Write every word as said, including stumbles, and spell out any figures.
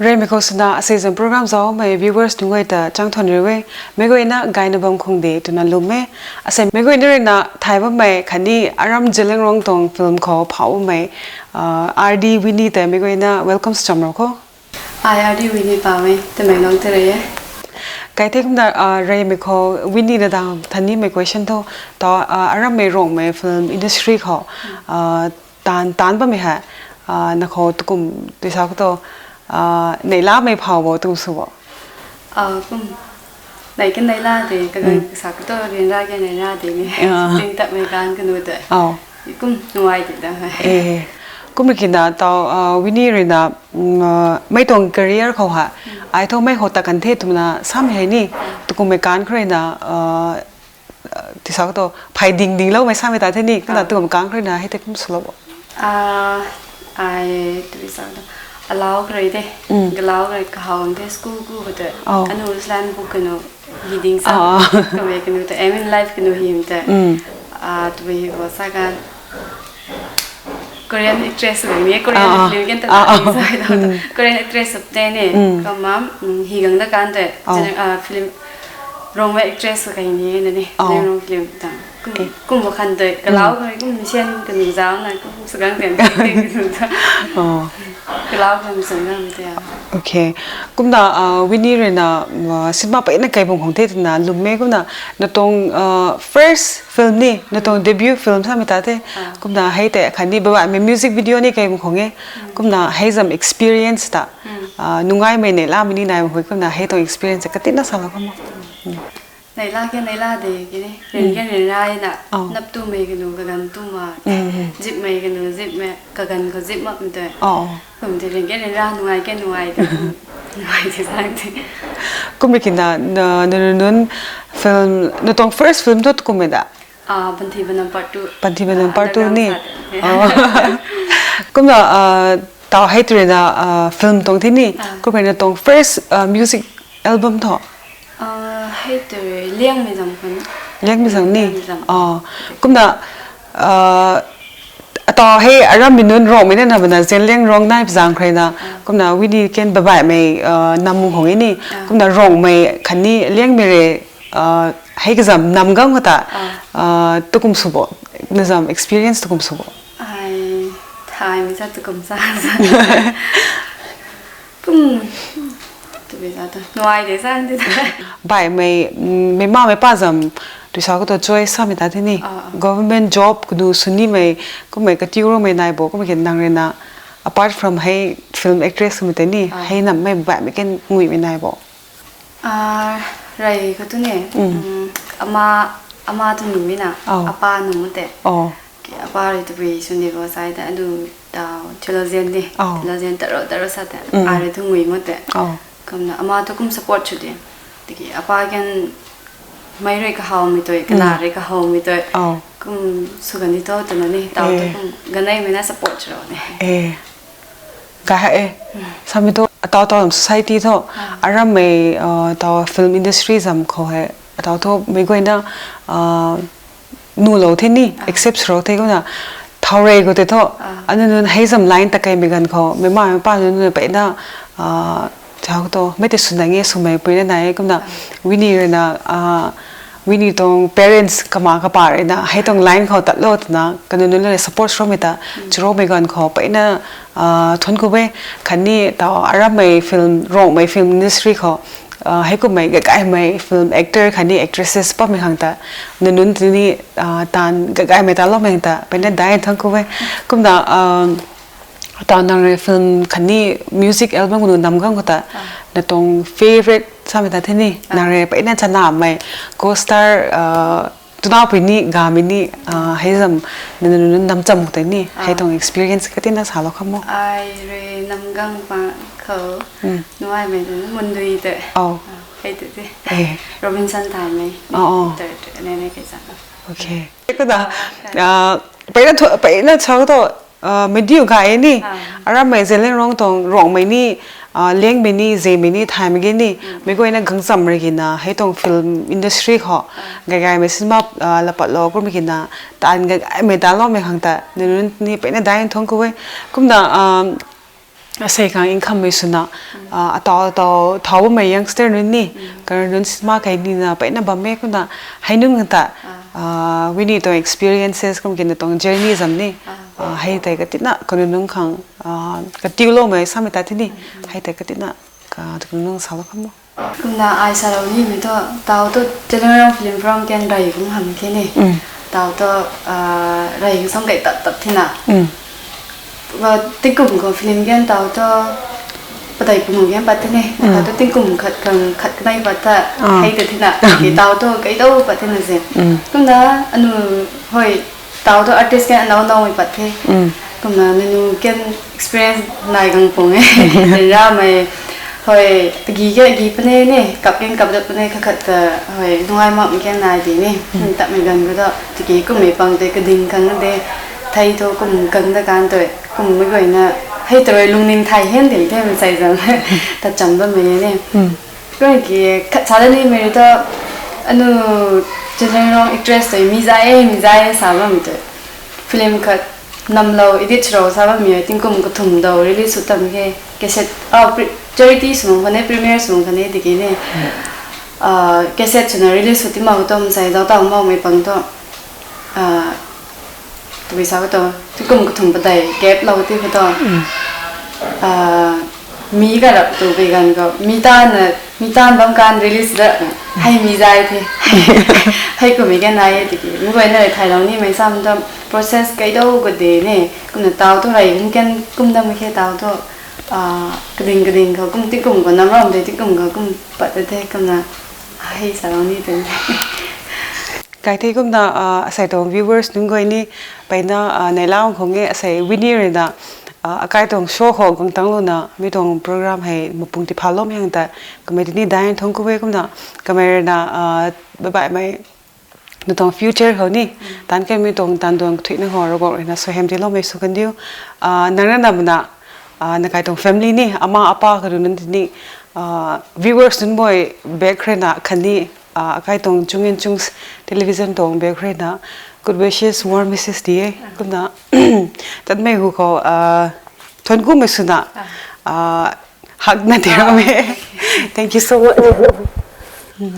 Reymei khou swna asei zam program zaumei viewers nunc guay ta changthuan riu e. Meic guayna gayna bam khang de twna lwm e. Asei meic guayna ruina thay bammei khatni aram Zeliangrong tuang film khou phau bammei, uh, R D Winnie tei meic guayna welcome cham rau kho. Ai, R D Winnie Pamei, Tamenglong tei rui e. Kai the kumna, uh, reymei khou Winnie na dang thanimei question thu, ta, uh, arammei Rongmei film industry khou, uh, taanv, taanv bammei hei, uh, na khou tukum tisa khou tu, uh, neihlamei phau bo tukum sw bo? Ah, kum. Nei kan neihla de, kagan sa khou tu ryanra kan neihla de ni. Ting tapmei ganv kanu de. Kum nuai de da. Eh, kum kina tau, uh, Winnie ruina, mm, uh, mei tuang career khou ha, ai thu mei khou ta kan the twna samei hei ni, tukummei ganv khou ruina, uh, tisa khou tu, phey ding dingloumei samei ta the ni, kumna tukummei ganv khou ruina hei tei kum swlou bo? Ah, ai tui sa tu, alau kha rui de, galau kha rui kahaw de school ku khou tei, anu slan bu kanu, hi ding sa, kamei kanu tei aim in life kanu him tei, ah, tui hi bo sa kan, Korean actress bam e, Korean film kan ta sa tau tu, Korean actress sap tei ni, kumna, hi gang da kan tei, film, Rongmei actress kha ni na ni, Rong film ta. Kum, kum bo khan tei, kalau kha kum mission kanu zau na, kum sagang tei, kanu ta. Kalau kha mission gang tei. Okay. Kumna, uh, Winnie ruina, uh, cinema peyna kai bam khang the twna lwm e kumna, na tuang, uh, first film ni, na tuang debut film samei ta the. Kumna hei tei khatni babaihmei music video ni kai bam khang e. Kumna hei zam experience ta, uh, nungaimei neihlamei ni nai bam khou kumna hei tuang experience katina salou kham mo? Neihla kan neihla de kini, ryan kan ryanra na, nap tumei kanu kaganv tuma, zipmei kanu zipmei, kaganv khou zip makmei tei. Kum tei ryan kan ryanra, nungai kan nungai de, nungai de sang tei. Kum kina, na, na, na, nunc film, na tuang first film thu tukummei da? Ah, Panthi Banam Part Two. Panthi Banam Part Two ni. Kumna, uh, tau hei tei ruina, uh, film tuang the ni. Kum ruina tuang first, uh, music album thu? Ah, hei tei rui Liangmei Zam khou ni. Liangmei Zam ni? Liangmei Zam. Kumna, uh, atau hei arammei nunc Rongmei na na bana Zeliangrong nai pzang khou ruina. Kumna Winnie kan babaihmei, uh, nam khang e ni. Kumna Rongmei khatni Liangmei rui, uh, hei kazam nam gang khou ta, uh, tukum sw bo, na zam experience tukum sw bo? Ai, thaymei sa tukum sa. Kum, tui sa tu, nuai de sa tei. Baihmei, mm, meic mamei pa zam, tui sa khou tu choice samei ta the ni. Government job kanu swnimei, kummei katiu roumei nai bo, kummei kina nang ruina, apart from hei film actress kummei tei ni, hei nammei baihmei kan nguimei nai bo? Ah, rey khou tu ni, ama, ama tu nunc mi na, apa nunc tei. Apa rui tabui sw ni bo sai tei, anu tau theologian ni, theologian taro taro sa tei, a rui tu ngui mo tei. Kumna ama tu kum support sw de. Tiki apa kan mei rui kahawmei tei, kana rui kahawmei tei. Kum sw kan ni tu twna ni, tau tu kum ganeimei na support sw rau ni. Gay hak e. Samei thu, atau tau lam society thu, arammei, uh, tau film industry zam khou hei, atau thu meic guayna, uh, nuhlou the ni, accept swlou the kumna, thaurey khou tei thu, anu nunc hei zam line ta kaimei ganv khou, meic mamei pa nunc nunc peyna, uh, tau thu, mei tei swna nge swmei pui na nai kumna, Winnie ruina, uh, Winnie tuang parents kama kapa ruina, hei tuang line khou tatlou twna, kanu nunc nunc support swmei ta, churoumei ganv khou peyna, uh, thuan ku e, khatni tau arammei film, Rongmei film industry khou, uh, hei kummei gagaymei film actor khatni actresses pammei khang ta, nunc nunc tini, uh, taanv gagaymei taloumei khang ta, peyna dai thuan ku e. Kumna, uh, tau nang rui film khatni music album kunu nam gang khou ta, na tuang favorite samei ta the ni, nang rui peyna chanamei, co-star, uh, tunapui ni, gamei ni, uh, hei zam, na, na, na, nam cham khou tei ni, hei tuang experience katina salou kham mo? Ai rui nam gang pa khou, nuaimei tu Mundui tei. Hei tei tei. Robinson Thaymei. Tei, tei, ne, ne, kei sa. Okay. Kumna, uh, peyna thu, peyna chau tu, uh, meic diu gay ni, arammei Zeliangrong tuang Rongmei ni, Liangmei ni, zemei ni, thaymei ge ni, meic guayna gangcham rui kina hei tuang film industry khou gaygaymei cinema lapatlou kumei kina, taanv gaygaymei taanloumei khang ta nunc ni peyna dai thuang khou e. Kumna asei khang nkhammei swna, atau atau thau bammei youngster nunc ni, kaniw nunc cinema kei nina peyna bam e kumna, hei nunc khang ta Winnie tuang experiences kum kina tuang journey zam ni, hei tei katina kaniw nunc khang katiuloumei samei ta tini, hei tei katina kaniw nunc salou kham o. Kumna ai salou nimei thu, tau thu Zeliangrong Film Forum kan rey kum hamh khe ni. Tau thu rey song kei tat tat thina, tingkum khou film kan tau thu padeih pung gan pat the ni. Tau thu tingkum khat khang khat kanei pat ta, hei ta thina. Tau thu kei dou pat thina se. Kumna anu, hoi, tau thu artist kan anau naumei pat the. Kumna nunu kan experience nai gang pung e. Ramei, hoi, agi ke agi pune ni, kap kan kap dat pune, khat khat ta, hoi, nungai makmei kan nai di ni. Tatmei ganv khou thu tiki kummei pang tei kading khang de, thei thu kum khang da kan tei kummei guayna, hei ta rui lungning thay hen di the, mansei zam tat cham bammei ni. Kumna ki khat sa da nimei rui thu, anu Zeliangrong actress tei mi zay e, mi zay e sa bammei tei film khat namlou, edit swlou sa bammei tingkum kathumh dou release sw tam khe. Cassette, charity swmang khou ni, premiere swmang khou ni tiki ni, cassette swna release sw ti mak khou thu mansei zauc tau makmei pang thu, tabui sa khou thu tingkum kathumh padeih gap lou ti khou thu, mi karap tu bi ganv khou mi taanv, mi taanv bam kan release da, hei mi zay the. Hei kummei kan nai e tiki meic guayna rui thaylou nimei sam thu process kei dou khou de ni. Kumna tau thu rey kum kan kum dam khe, tau thu kading kading khou kum tingkum khou nam ram de, tingkum khou kum pat ta the, kumna hei salou ni tei. Kai the kumna asei tuang viewers nunc guay ni peyna neihla khang e, asei Winnie rui na akai tuang show khou gang tanglouna mi tuang program hei mapung tiphaloumei hang ta kamei tini dai thuang khou e. Kumna kamei rui na baihbaihmei na tuang future khou ni, taanv kanmei tuang taanv duang kathuicna khou Ravguangc rui na suaihiam tiiloumei sw kandiu. Nang rana mna, na kai tuang family ni, ama apa kaniw nunc tini, viewers nunc guay back rui na khatni akai tuang Chung in Chungs television tuang back rui na good wishes, warm wishes ti e. Kumna tatmei hu khou thuanc kumei swna hakna tiram e. Thank you so much.